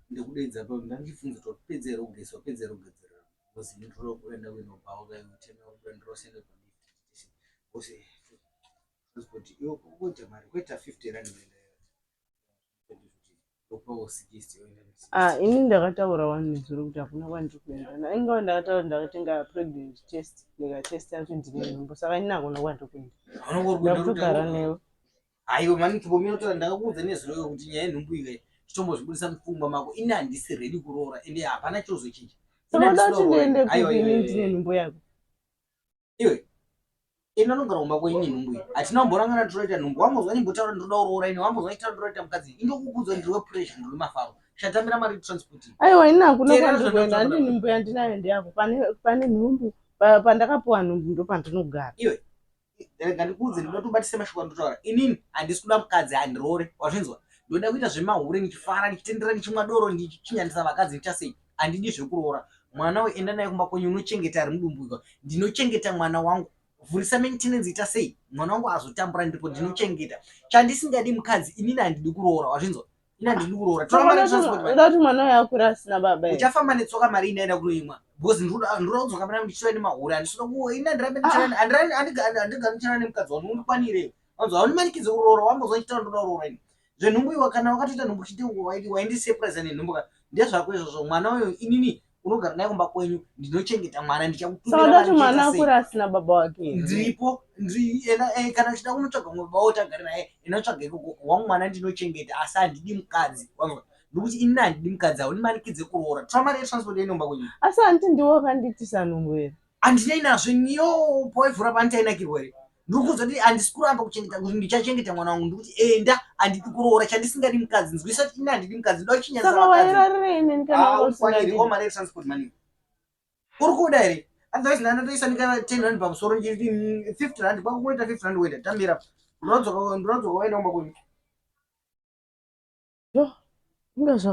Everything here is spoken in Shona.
Ndikudeedza pa ndandichifunza kuti wapedza here kugeza, wapedza here kugadzirira because ini ndinoda kuenda kuinobhawa kaitema kuda ndorosenda palift because transport iwe kuita mari kuita 50 rand kuenda ndokupawo 60 woenda. Ah, ini ndakataura wani nezuro kuti hakuna kwandiri kuenda. Ingawa ndakataura ndakatenga pregnant test, ndikatesta kuti ndine nhumbu, saka ini hakuna kwandiri kuenda. Ndakutogara newe. Haiwa mani chimbomira kutaura, ndakakuudza nezuro iwe kuti nyaya yenhumbu iyi chitombozvibudisa mupfungwa mako. Ini handisi ready kuroora ende hapana chozochinja. Saka uda kuti ndiende kupi ini ndine nhumbu yako? Iwe ini anogara kumba kwenyu nenhumbu iyi. Hatina kumborangana tinoita nhumbu. Wambozwa ndimbotaura ndinoda kuroora ini, wambozwa ndichitaura ndinoda kuita mukadzi. Ini ndokukuudza kuti ndiri wepressure, ndiri wemafaro. Chatambira mari transport. Aiwa ini hakuna kwandiri kuenda, handi nhumbu yandinayo ndeyako. Pane nhumbu pandakapiwa nhumbu ndopandinogara. Iwe rega ndikuudze, ndinoda kuti ubatise mashoko andotaura. Inini handisi kuda mukadzi, handiroore, wazvinzwa? Ndoda kuita zvemahure ndichifara, ndichitendera, ndichimwa doro, ndichinyanisa vakadzi, ndichita sei. Handidi zvekuroora. Mwana uyu enda naye kumba kwenyu unochengeta ari mudumbu iko. Ndinochengeta mwana wangu, vhurisa maintenance, ita sei, mwana wangu azotambura ndiripo, ndinochengeta. Chandisingadi mukadzi, inini handidi kuroora, wazvinzwa? Ini handidi kuroora. Tora mari transport. Unoda kuti mwana uyu akure asina baba here? Uchafamba netsoka mari inaenda kunoimwa because ndinoda kudzoka pana ndichitora nemahure. Handisida ku ini handirambe ndichirana, handigari ndichirana nemukadzi wangu. Undikwanire, wanzwa? Haundimanikidze kuroora. Wambozwa ndichitaura ndoda kuroora ini? Zvenhumbu iwa, kana wakatoita nhumbu chiti waindisurprise nenhumbu ka, ndezvako izvozvo. Mwana uyu inini unogara naye kumba kwenyu, ndinochengeta mwana. Ndichakutumira. Saka kuti mwana akure asina baba wake here? Ndiripo, enda kana uchida kunotsvaga mumwe baba wotagara naye, enda utsvaga ikoko. Wangu mwana ndinochengeta, asi handidi mukadzi, wanzwa? Ndikuti inini handidi mukadzi, haundimanikidze kuroora. Tora mari yetransport yenomba kwenyu. Asi handiti ndiwe wakandiitisa nhumbu here? Handinei nazvo niyo. Pawaivhura panitainakirwa here? Ndiri kuudza kuti handisi kuramba kuchengeta, kuti ndichachengeta mwana wangu. Ndikuti enda, handidi kuroora. Chandisingadi mukadzi, nzwisa kuti ini handidi mukadzi, ndoda kuchinyanisa. Saka wairarirei neni kana wanga usingadi? Mari yetransport mani uri kuda here? Otherwise ndanotoisa ndikana 10 rand pamusoro, ndichiti 50 rand kwako kunoita 50 rand. Wenda, tambira, ndinodzoka waenda kumba kwenyu. Yo, inga.